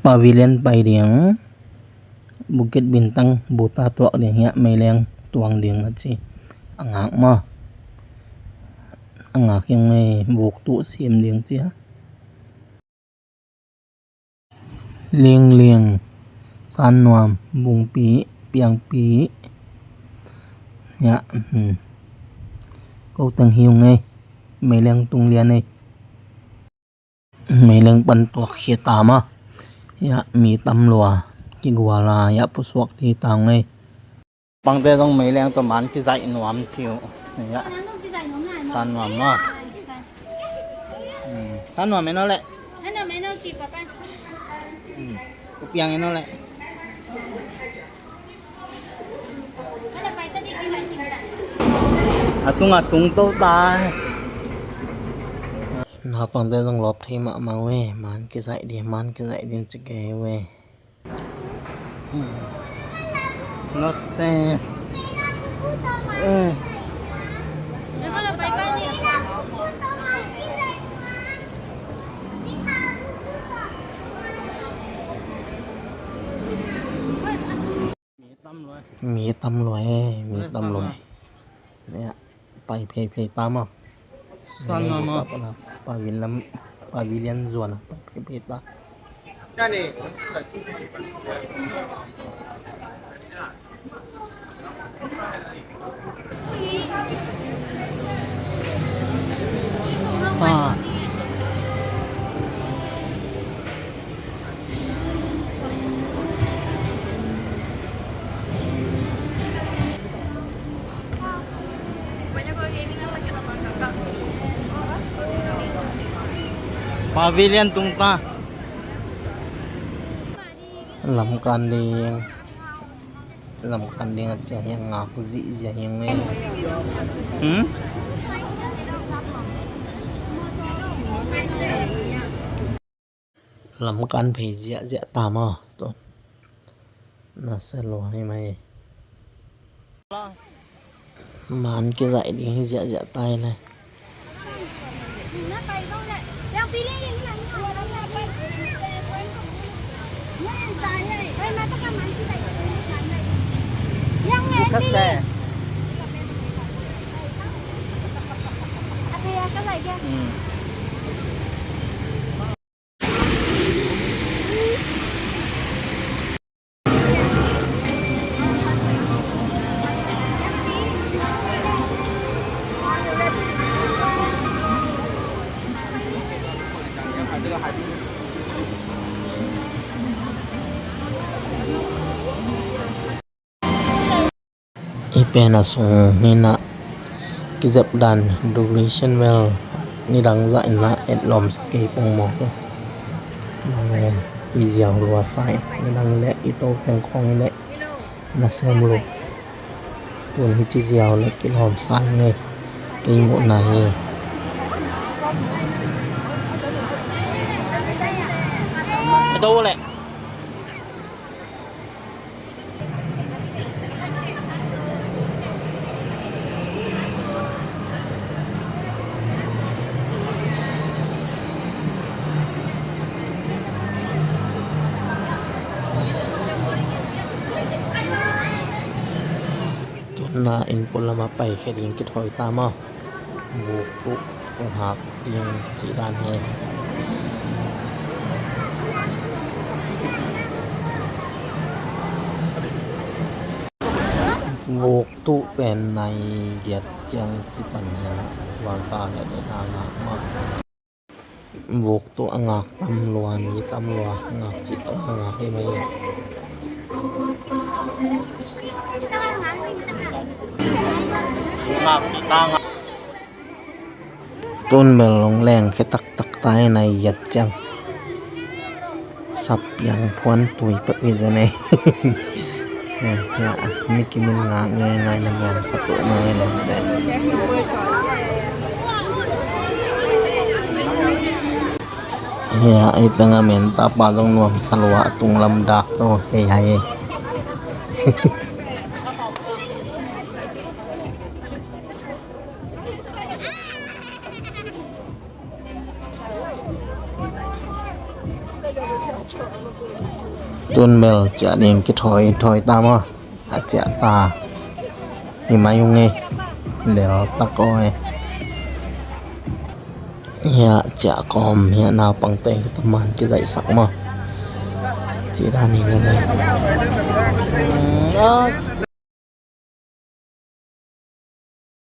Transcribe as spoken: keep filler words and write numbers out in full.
Pavilion pai ding, Bukit Bintang buta tuak ding, hiah meileng tuang ding a ci. A ngak maw? A ngak hiang ei, vuk tuh sim ding ci a. Lingling, San Nuam, Bungpi, Piangpi. Hiah, hmm. Ko teng hiung ei, meileng tung lian ei. Meileng pan tuak khia ta maw. Hiah mi tam lua, kigual a, hiah pusuak ding ta ung ei. Pangte zong meileng tawh man kizaih nuam ci uh. Hiah. San Nuam maw. Hmm. San Nuam en aw leh. Hmm. U Piang en aw leh. A tung a tung to ta. Naupangte zong lawp thei mahmah uh ei, man kizaih ding, man kizaih ding ci kei uh ei. Lotte. Eh. Mi tam lua ei, mi tam lua ei. Hiah, pai pheiphei ta maw. San Nuam maw. Pavilion, pavilion zuan a pai pheiphei ta. Ah. Pavilion tung ta. Lamkan ding. Lamkan ding a ci a hiang ngak zihziah hiang ei. Hmm? Lamkan phei ziahziah ta maw. Tun. Na se lua hi mai. Man kizaih ding hi ziahziah ta ei le. Hih pen a sung hi-in ah kizep dan, duration bel nidang zah in ah etlawm sa kei pong mawk. Mane i ziau lua sa in, nidang i leh i to teng khawng i leh nasem lua. Tun hici ziau leh kilawm sa ing ei, kei muhna hi. Tun ah inn pua lamah paikhia ding kithawi ta maw. Vuk tuh hong hak ding cih dan hi. Vuk tuh pen nai giat ciang ci pan hi a, vangkha leh nidang a ngak mah. Vuk tuh a ngak tam lua, mi tam lua, ngak cih tawh a ngak hi mai. Tun bel hong lengkhia taktak ta hi, nai giat ciang. Sap piang phuan tui peuh hi zen ei. Hia, hia, mi kimin ngak ngeingai na nuamsa peuhmah hi lo deh. Hia, ei teng a men tapa zong nuamsa lua, a tung lam dak to hei hai. Tun bel ciah ding kithawi thawi ta maw? A ciah ta. Hi mai ung ei. Lel tak aw ei. Hiah ciah kawm hiah naupangte kita man kizaihsak maw? Cih dan hi lo nei.